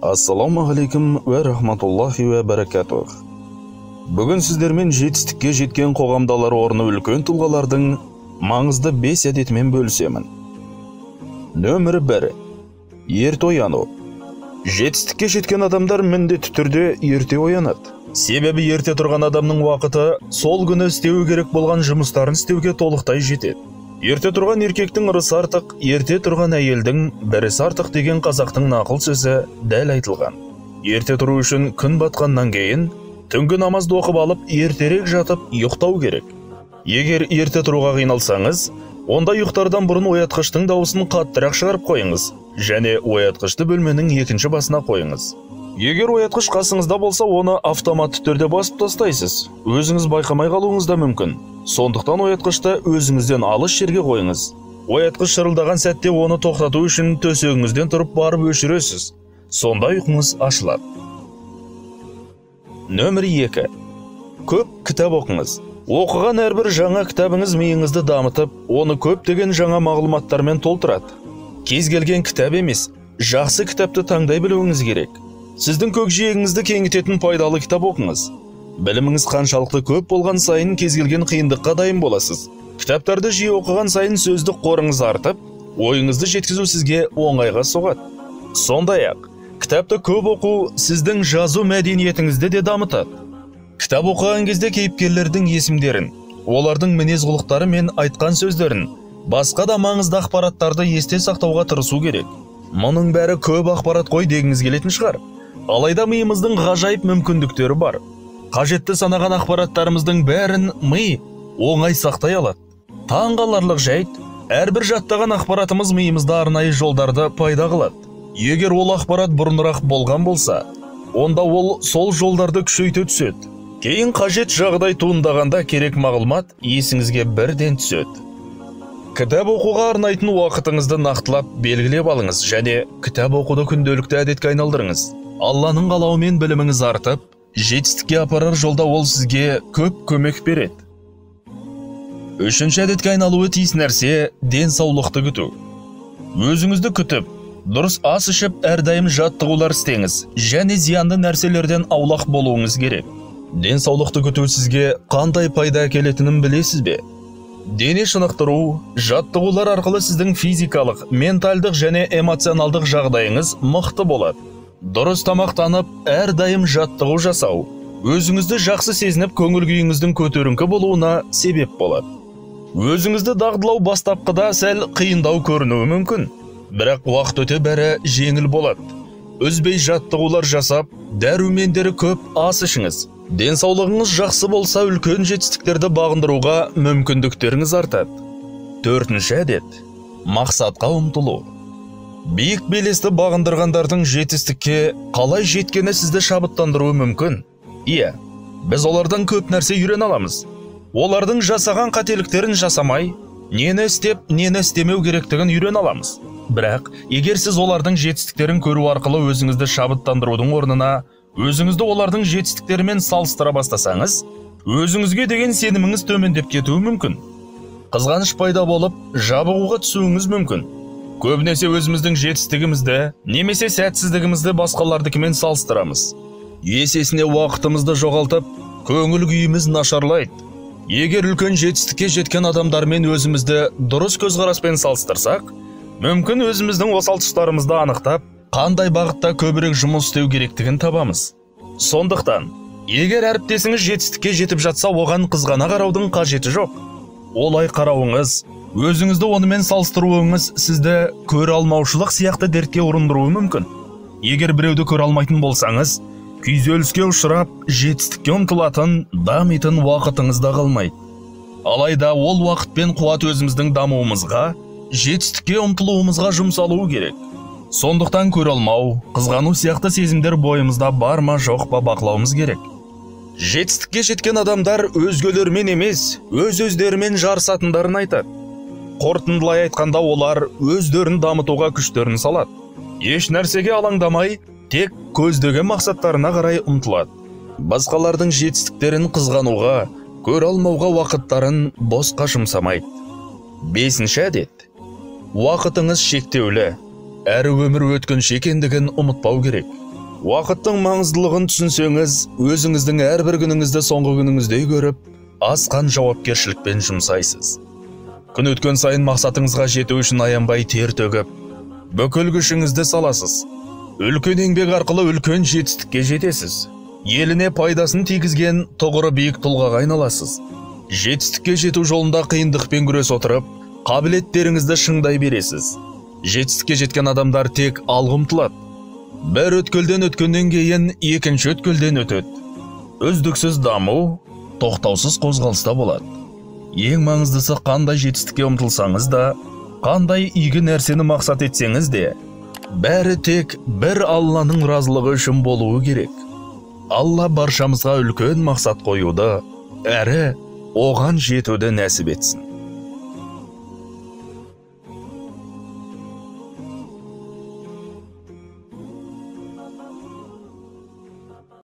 Ассалаумағалейкум уә рахматуллахи уә баракатух. Бүгін сіздермен жетістікке жеткен қоғамдалар орны үлкен тұлғалардың маңызды 5 әдетімен бөлісемін. Нөмірі 1. Ерте ояну. Жетістікке жеткен адамдар міндетті түрде ерте оянады. Себебі ерте тұрған адамның уақыты сол күні істеуі керек болған жұмыстарын істеуге толықтай жетеді. Ерте тұрған еркектің ырысы артық, ерте тұрған әйелдің бірісі артық деген қазақтың нақыл сөзі дәл айтылған. Ерте тұру үшін күн батқаннан кейін түнгі намазды оқып алып, ертерек жатып ұйықтау керек. Егер ерте тұруға қиналсаңыз, онда ұйықтардан бұрын оятқыштың дауысын қаттырақ шығарып қойыңыз және оятқышты бөлменің екінші басына қойыңыз. Егер оятқыш қасыңызда болса, оны автоматты түрде басып тастайсыз. Өзіңіз байқамай қалуыңыз да мүмкін. Сондықтан оятқышты өзіңізден алыс жерге қойыңыз. Оятқыш шырылдаған сәтте оны тоқтату үшін төсегіңізден тұрып барып өшіресіз. Сонда ұйқыңыз ашылады. Нөмір 2. Көп кітап оқыңыз. Оқыған әрбір жаңа кітабыңыз миыңызды дамытып, оны көптеген жаңа мағлұматтармен толтырады. Кез келген кітап емес, жақсы кітапты таңдай білуіңіз керек. Сіздің көкжиегіңізді кеңітетін пайдалы кітап оқыңыз. Біліміңіз қаншалықты көп болған сайын кез келген қиындыққа дайын боласыз. Кітаптарды жиі оқыған сайын сөздік қорыңыз артып, ойыңызды жеткізу сізге оңайға соғады. Сондай-ақ, кітапты көп оқу сіздің жазу мәдениетіңізді де дамытады. Кітап оқыған кезде кейіпкерлердің есімдерін, олардың мінез-құлықтары мен айтқан сөздерін, басқа да маңызды ақпараттарды есте сақтауға тырысу керек. Мұның бәрі көп ақпарат қой дегіңіз келетін шығар. Алайда миымыздың ғажайып мүмкіндіктері бар. Қажетті санаған ақпараттарымыздың бәрін ми оңай сақтай алады. Таңғаларлық жайт, әрбір жаттаған ақпаратымыз миымызда арнайы жолдарды пайда қылады. Егер ол ақпарат бұрынырақ болған болса, онда ол сол жолдарды күшейте түседі. Кейін қажет жағдай туындағанда керек мағлұмат есіңізге бірден түседі. Кітап оқуға арнайтын уақытыңызды нақтылап белгілеп алыңыз және кітап оқуды күнделікті әдетке айналдырыңыз. Алланың қалауымен біліміңіз артып, жетістікке апарар жолда ол сізге көп көмек береді. Үшінші әдетке айналуы тиіс нәрсе денсаулықты күту. Өзіңізді күтіп, дұрыс ас ішіп, әрдайым жаттығулар істеңіз және зиянды нәрселерден аулақ болуыңыз керек. Денсаулықты күту сізге қандай пайда әкелетінін білесіз бе? Дене шынықтыру, жаттығулар арқылы сіздің физикалық, ментальдық және эмоционалдық жағдайыңыз мықты болады. Дұрыс тамақтанып, әрдайым жаттығу жасау, өзіңізді жақсы сезініп, көңіл күйіңіздің көтеріңкі болуына себеп болады. Өзіңізді дағдылау бастапқыда сәл қиындау көрінуі мүмкін, бірақ уақыт өте бәрі жеңіл болады. Үзбей жаттығулар жасап, дәрумендері көп ас ішіңіз. Денсаулығыңыз жақсы болса, үлкен жетістіктерді бағындыруға мүмкіндіктеріңіз артады. Төртінші әдет – мақсатқа ұмтылу. Биік белесті бағындырғандардың жетістікке қалай жеткені сізді шабыттандыруы мүмкін. Иә, біз олардан көп нәрсе үйрене аламыз. Олардың жасаған қателіктерін жасамай, нені істеп, нені істемеу керектігін үйрене аламыз. Бірақ, егер сіз олардың жетістіктерін көру арқылы өзіңізді шабыттандырудың орнына өзіңізді олардың жетістіктерімен салыстыра бастасаңыз, өзіңізге деген сеніміңіз төмендеп кетуі мүмкін. Қызғаныш пайда болып, жабығуға түсуіңіз мүмкін. Көбінесе өзіміздің жетістігімізді немесе сәтсіздігімізді басқалардікімен салыстырамыз. Есесіне уақытымызды жоғалтып, көңіл күйіміз нашарлайды. Егер үлкен жетістікке жеткен адамдармен өзімізді дұрыс көзқараспен салыстырсақ, мүмкін өзіміздің осал тұстарымызды анықтап, қандай бағытта көбірек жұмыс істеу керектігін табамыз. Сондықтан, егер әріптесіңіз жетістікке жетіп жатса, оған қызғана қараудың қажеті жоқ. Олай қарауыңыз, өзіңізді онымен салыстыруыңыз сізді көре алмаушылық сияқты дертке ұрындыруы мүмкін. Егер біреуді көре алмайтын болсаңыз, күйзеліске ұшырап, жетістікке ұмтылатын, дамитын уақытыңыз да қалмайды. Алайда ол уақыт пен қуат өзіміздің дамуымызға, жетістікке ұмтылуымызға жұмсалуы керек. Сондықтан көре алмау, қызғану сияқты сезімдер бойымызда бар ма жоқ па бақылауымыз керек. Жетістікке жеткен адамдар өзгелермен емес, өз-өздерімен жарысатындарын айтады. Қорытындылай айтқанда, олар өздерін дамытуға күштерін салады. Еш нәрсеге алаңдамай, тек көздеген мақсаттарына қарай ұмтылады. Басқалардың жетістіктерін қызғануға, көре алмауға уақыттарын босқа жұмсамайды. Бесінші әдет. Уақытыңыз шектеулі, әрі өмір өткінші екендігін ұмытпау керек. Уақыттың маңыздылығын түсінсеңіз, өзіңіздің әрбір күніңізді соңғы күніңіздей көріп, асқан жауапкершілікпен жұмсайсыз. Күн өткен сайын мақсатыңызға жету үшін аянбай тер төгіп, бүкіл күшіңізді саласыз. Үлкен еңбек арқылы үлкен жетістікке жетесіз. Еліне пайдасын тигізген тұғыры биік тұлғаға айналасыз. Жетістікке жету жолында қиындықпен күрес отырып, қабілеттеріңізді шыңдай бересіз. Жетістікке жеткен адамдар тек алға ұмтылады. Бір өткелден өткеннен кейін екінші өткелден өтеді. Үздіксіз даму, тоқтаусыз қозғалыста болады. Ең маңыздысы, қандай жетістікке ұмтылсаңыз да, қандай игі нәрсені мақсат етсеңіз де, бәрі тек бір Алланың разылығы үшін болуы керек. Алла баршамызға үлкен мақсат қоюды, әрі оған жетуді нәсіп етсін.